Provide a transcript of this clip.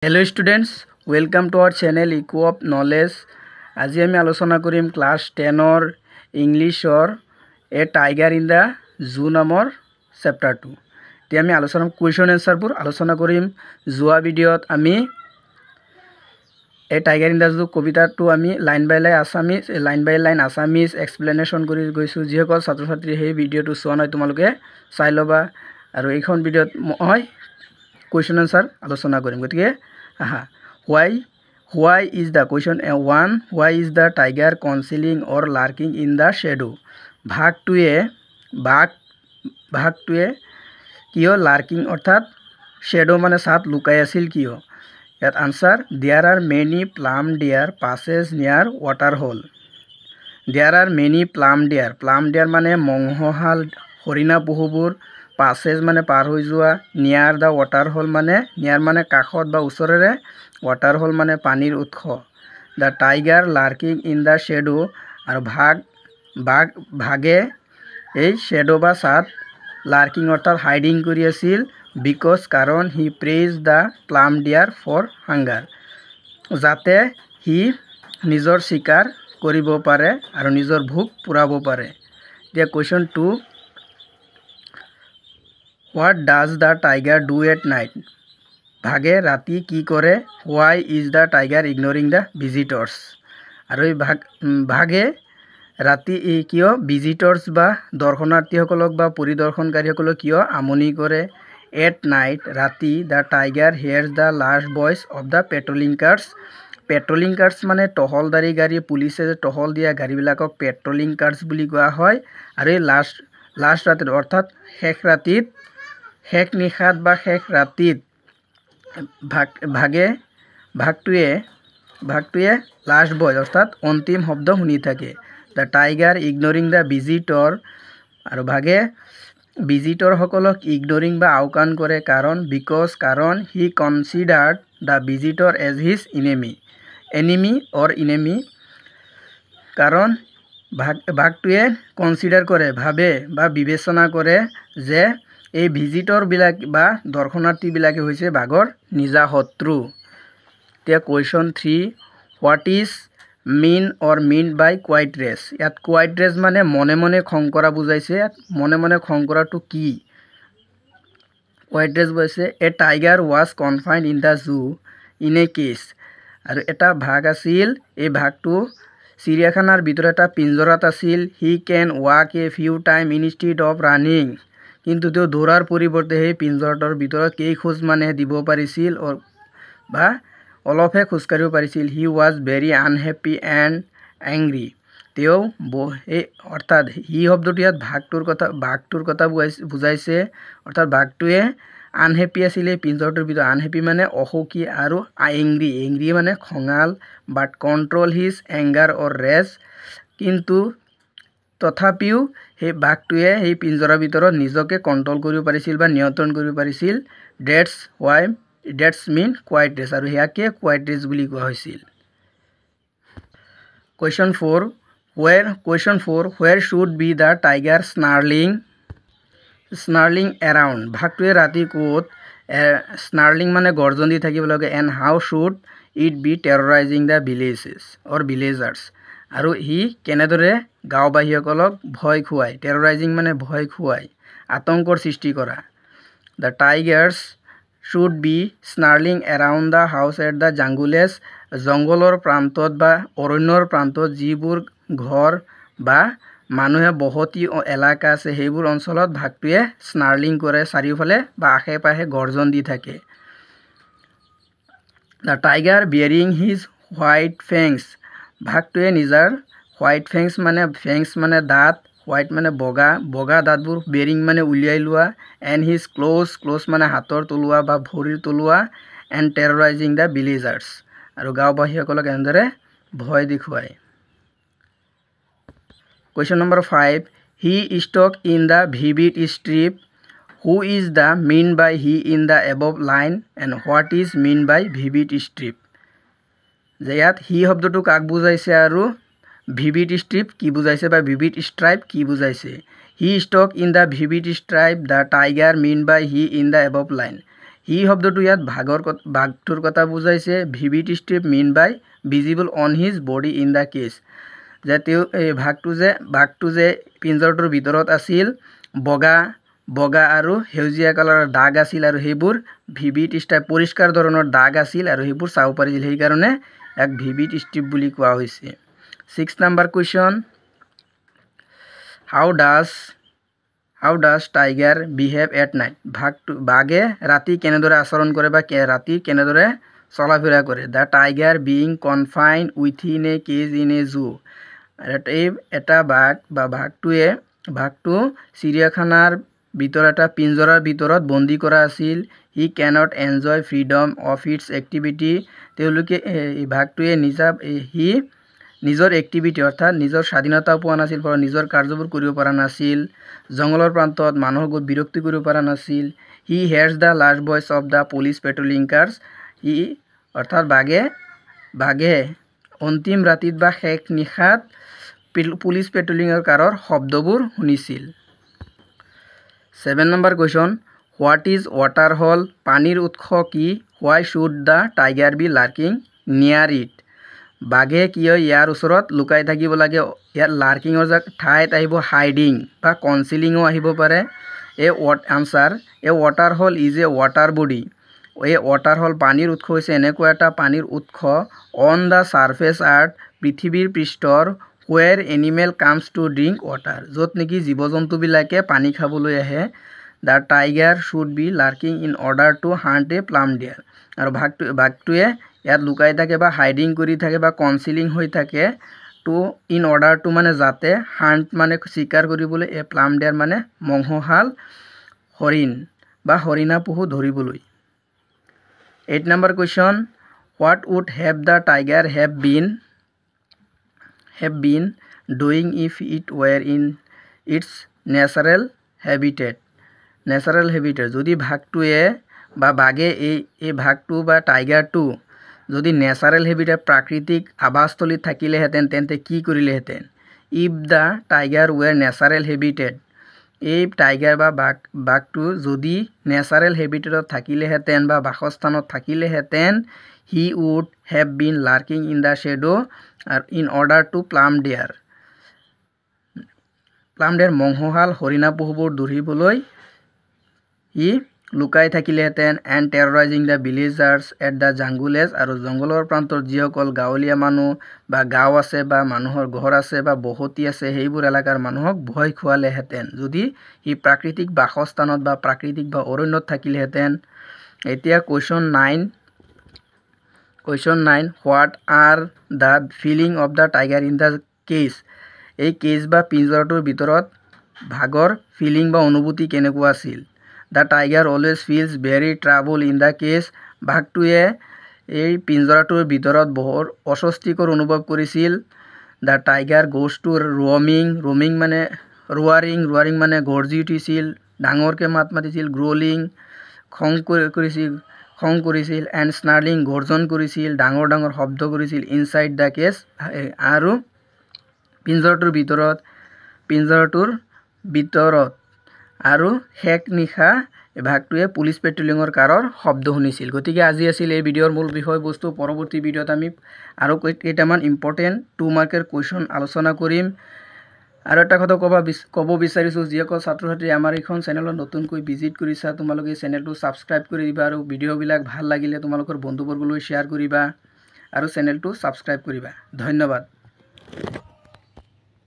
Hello students, welcome to our channel Eco of Knowledge. আজি আমি আলোচনা কৰিম ক্লাছ 10ৰ ইংলিছৰ A Tiger in the Zoo নামৰ চেপ্টাৰটো। এতিয়া আমি আলোচনা কুৱেশ্যন এনচাৰবোৰ আলোচনা কৰিম। যোৱা ভিডিঅ'ত আমি A Tiger in the Zoo কবিতাটো আমি line by line Assamese, line by line Assamese explanation কৰি গৈছোঁ। যিসকল ছাত্ৰ ছাত্ৰী সেই ভিডিঅ'টো চোৱা নাই, তোমালোকে চাই ল'বা। আৰু এইখন ভিডিঅ'ত মই কুৱেশ্যন এনচাৰ আলোচনা কৰিম। গতিকে আহা। Why is the question 1, why is the tiger concealing or lurking in the shadow? ভাগটোৱে বাঘ ভাগটোৱে কিয় লাৰ্কিং অৰ্থাৎ শ্বেডো মানে ছাঁত লুকাই আছিল কিয়? ইয়াত answer, there are many plum deer passes near water hole. There are many plum deer, plum deer মানে মঙহশাল হৰিণা পহুবোৰ, পাছেজ মানে পাৰ হৈ যোৱা, নিয়াৰ the water whole মানে নিয়াৰ মানে কাষত বা ওচৰেৰে, ৱাটাৰ হোল মানে পানীৰ উৎস। The tiger lurking in the shadow, আৰু ভাগ বাঘ ভাগে এই শ্বেডো বা ছাঁত লাৰ্কিং অৰ্থাৎ হাইডিং কৰি আছিল, because কাৰণ he preys the plum deer for hunger, যাতে সি নিজৰ চিকাৰ কৰিব পাৰে আৰু নিজৰ ভোক পূৰাব পাৰে। এতিয়া question 2, what does the tiger do at night? ভাগে ৰাতি কি কৰে? Why is the tiger ignoring the visitors? আৰু এই ভাগে ৰাতি এই কিয় ভিজিটৰ্ছ বা দৰ্শনাৰ্থীসকলক বা পৰিদৰ্শনকাৰীসকলক কিয় আমনি কৰে? এট নাইট ৰাতি the tiger hears the last voice of the patrolling cars. Patrolling cars মানে টহলদাৰী গাড়ী, পুলিচে যে টহল দিয়া গাড়ীবিলাকক পেট্ৰলিং কাৰ্ছ বুলি কোৱা হয়। আৰু এই লাষ্ট ৰাতিত অৰ্থাৎ শেষ ৰাতিত, শেষ নিশাত বা শেষ ৰাতিত ভাগে ভাগটোৱে লাষ্ট ভইচ অৰ্থাৎ অন্তিম শব্দ শুনি থাকে। The tiger ignoring the visitor, আৰু ভাগে ভিজিটৰসকলক ইগনৰিং বা আওকাণ কৰে কাৰণ because কাৰণ he considered the visitor as his enemy, enemy or enemy, কাৰণ ভাগটোৱে কনচিডাৰ কৰে, ভাবে বা বিবেচনা কৰে যে এই ভিজিটৰবিলাক বা দৰ্শনাৰ্থীবিলাকে হৈছে বাঘৰ নিজা শত্ৰু। এতিয়া question 3, what is mean or mean by quiet rage? ইয়াত কোৱাইট ৰেজ মানে মনে মনে খং কৰা বুজাইছে। ইয়াত মনে মনে খং কৰাটো কি কোৱাইট ৰেজ বুজাইছে? A tiger was confined in the zoo in a cage, আৰু এটা ভাগ আছিল, এই ভাগটো চিৰিয়াখানাৰ ভিতৰত এটা পিঞ্জৰাত আছিল। He can walk a few time instead of running, কিন্তু তেওঁ দৌৰাৰ পৰিৱৰ্তে সেই পিঞ্জৰাটোৰ ভিতৰত কেই খোজ মানে দিব পাৰিছিল বা অলপহে খোজকাঢ়িব পাৰিছিল। He was very unhappy and angry, তেওঁ এই অৰ্থাৎ হি শব্দটো ইয়াত বাঘটোৰ কথা বুজাইছে, অৰ্থাৎ বাঘটোৱে আনহেপী আছিলে পিঞ্জৰাটোৰ ভিতৰত। আনহেপী মানে অসুখী আৰু এংগ্ৰি, এংগ্ৰি মানে খঙাল। But control his anger or rage, কিন্তু তথাপিও সেই বাঘটোৱে সেই পিঞ্জৰাৰ ভিতৰত নিজকে কণ্ট্ৰল কৰিব পাৰিছিল বা নিয়ন্ত্ৰণ কৰিব পাৰিছিল। That's why, that's mean quiet rage, আৰু সেয়াকে কোৱাইট ৰেজ বুলি কোৱা হৈছিল। Question 4, where, question 4, where should be the tiger snarling around? ভাগটোৱে ৰাতি ক'ত স্নাৰ্লিং মানে গৰ্জন দি থাকিব লাগে। And how should it be terrorizing the villages or villagers, আৰু সি কেনেদৰে গাঁওবাসীসকলক ভয় খুৱায়? টেৰৰাইজিং মানে ভয় খুৱায়, আতংকৰ সৃষ্টি কৰা। The tigers should be snarling around the house at the jungles, জংঘলৰ প্ৰান্তত বা অৰণ্যৰ প্ৰান্তত যিবোৰ ঘৰ বা মানুহে বসতি এলেকা আছে সেইবোৰ অঞ্চলত ভাগটোৱে স্নাৰ্লিং কৰে, চাৰিওফালে বা আশে পাশে গৰ্জন দি থাকে। The tiger baring his white fangs, ভাগটোৱে নিজৰ হোৱাইট ফেংছ মানে ফেংছ মানে দাঁত, হোৱাইট মানে বগা, বগা দাঁতবোৰ বেৰিং মানে উলিয়াই লোৱা, এণ্ড his close, close মানে হাতৰ তলুৱা বা ভৰিৰ তলুৱা, এণ্ড টেৰৰাইজিং the villagers, আৰু গাঁওবাসীসকলক এনেদৰে ভয় দেখুৱায়। Question number 5, he stuck in the vivid strip, who is the mean by he in the above line and what is mean by vivid strip? যে ইয়াত হি শব্দটো কাক বুজাইছে আৰু ভিভিড ষ্ট্ৰিপ কি বুজাইছে বা ভিভিড ষ্ট্ৰাইপ কি বুজাইছে? He stuck in the vivid stripe, the tiger mean by he in the above line. হি শব্দটো ইয়াত ভাগৰ বাঘটোৰ কথা বুজাইছে। Vivid stripe mean by visible on his body in the cage, যে তেওঁ এই বাঘটো যে পিঞ্জৰটোৰ ভিতৰত আছিল, বগা বগা আৰু সেউজীয়া কালাৰৰ দাগ আছিল আৰু সেইবোৰ ভিভিড ষ্ট্ৰাইপ, পৰিষ্কাৰ ধৰণৰ দাগ আছিল আৰু সেইবোৰ চাব পাৰিছিল, সেইকাৰণে ইয়াক ভিভিড ষ্ট্ৰাইপ বুলি কোৱা হৈছে। 6 number question, how does tiger behave at night? বাঘে ৰাতি কেনেদৰে আচৰণ কৰে বা ৰাতি কেনেদৰে চলা ফুৰা কৰে? The tiger being confine within a cage in a zoo, এই এটা বাঘ বা বাঘটো চিৰিয়াখানাৰ ভিতৰত এটা পিঞ্জৰাৰ ভিতৰত বন্দী কৰা আছিল। হি cannot enjoy freedom of it's activity, তেওঁলোকে এই বাঘটোৱে নিজা সি নিজৰ এক্টিভিটি অৰ্থাৎ নিজৰ স্বাধীনতা পোৱা নাছিল বা নিজৰ কাৰ্যবোৰ কৰিব পৰা নাছিল। জংঘলৰ প্ৰান্তত মানুহক বিৰক্তি কৰিব পৰা নাছিল। He hears the last voice of the police patrolling cars, সি অৰ্থাৎ বাঘে অন্তিম ৰাতিত বা শেষ নিশাত পুলিচ পেট্ৰলিঙৰ কাৰৰ শব্দবোৰ শুনিছিল। 7 number question, what is water hole? পানীৰ উৎস কি? Why should the tiger be lurking near it? বাঘে কিয় ইয়াৰ ওচৰত লুকাই থাকিব লাগে? ইয়াত লাৰ্কিঙৰ ঠাইত আহিব হাইডিং বা কনচিলিঙো আহিব পাৰে। A what answer, a water hole is a water body, এই ৱাটাৰ হল, পানীৰ উৎস হৈছে এনেকুৱা এটা পানীৰ উৎস, অন the surface আৰ্থ, পৃথিৱীৰ পৃষ্ঠৰ, where animal comes to drink water, য'ত নেকি জীৱ জন্তুবিলাকে পানী খাবলৈ আহে। The tiger should be lurking in order to hunt a plum deer, আৰু বাঘটোৱে ইয়াত লুকাই থাকে বা হাইডিং কৰি থাকে বা কনচিলিং হৈ থাকে, টু ইন অৰ্ডাৰ টু মানে যাতে, হাণ্ট মানে চিকাৰ কৰিবলৈ, এ প্লাম ডিয়াৰ মানে মঙহশাল হৰিণ বা হৰিণা পহু ধৰিবলৈ। 8 number question, what would have the tiger have been doing if it were in its natural habitat? Natural habitat, যদি বাঘটোৱে বা বাঘে এই বাঘটো বা টাইগাৰটো যদি নেচাৰেল হেবিটেট, প্ৰাকৃতিক আৱাসস্থলীত থাকিলেহেঁতেন, তেন্তে কি কৰিলেহেঁতেন? If the tiger were natural habitat, এই টাইগাৰ বা বাঘটো যদি নেচাৰেল হেবিটেটত থাকিলেহেঁতেন বা বাসস্থানত থাকিলেহেঁতেন, he would have been lurking in the shadow আৰু in order to plum deer, মঙহশাল হৰিণা পহুবোৰ ধৰিবলৈ সি লুকাই থাকিলেহেঁতেন, and terrorizing the villagers at the jungle edge, আৰু জংঘলৰ প্ৰান্তত যিসকল গাঁৱলীয়া মানুহ বা গাঁও আছে বা মানুহৰ ঘৰ আছে বা বসতি আছে, সেইবোৰ এলেকাৰ মানুহক ভয় খুৱালেহেঁতেন, যদি সি প্ৰাকৃতিক বাসস্থানত বা প্ৰাকৃতিক বা অৰণ্যত থাকিলেহেঁতেন। এতিয়া question 9, what are the feeling of the tiger in the cage? এই কেজ বা পিঞ্জৰাটোৰ ভিতৰত বাঘৰ ফিলিং বা অনুভূতি কেনেকুৱা আছিল? The tiger always feels very trouble in the cage, বাঘটোৱে এই পিঞ্জৰাটোৰ ভিতৰত বৰ অস্বস্তিকৰ অনুভৱ কৰিছিল। The tiger goes to roaming, roaming মানে ৰোৱাৰিং, ৰোৱাৰিং মানে গৰ্জি উঠিছিল, ডাঙৰকৈ মাত মাতিছিল, গ্ৰলিং, খং কৰিছিল, খং কৰিছিল, এণ্ড স্নাৰ্লিং, গৰ্জন কৰিছিল, ডাঙৰ ডাঙৰ শব্দ কৰিছিল, ইনচাইড the cage, আৰু পিঞ্জৰাটোৰ ভিতৰত। আৰু শেষ নিশা বাঘটোৱে পুলিচ পেট্ৰলিঙৰ কাৰৰ শব্দ শুনিছিল। গতিকে আজি আছিল এই ভিডিঅ'ৰ মূল বিষয়বস্তু। পৰৱৰ্তী ভিডিঅ'ত আমি আৰু কেইটামান ইম্পৰ্টেণ্ট 2 মাৰ্কৰ কুৱেশ্যন আলোচনা কৰিম। আৰু এটা কথা ক'ব বিচাৰিছোঁ, যিসকল ছাত্ৰ ছাত্ৰী আমাৰ এইখন চেনেলত নতুনকৈ ভিজিট কৰিছা, তোমালোকে এই চেনেলটো ছাবস্ক্ৰাইব কৰি দিবা আৰু ভিডিঅ'বিলাক ভাল লাগিলে তোমালোকৰ বন্ধুবৰ্গলৈ শ্বেয়াৰ কৰিবা আৰু চেনেলটো ছাবস্ক্ৰাইব কৰিবা। ধন্যবাদ।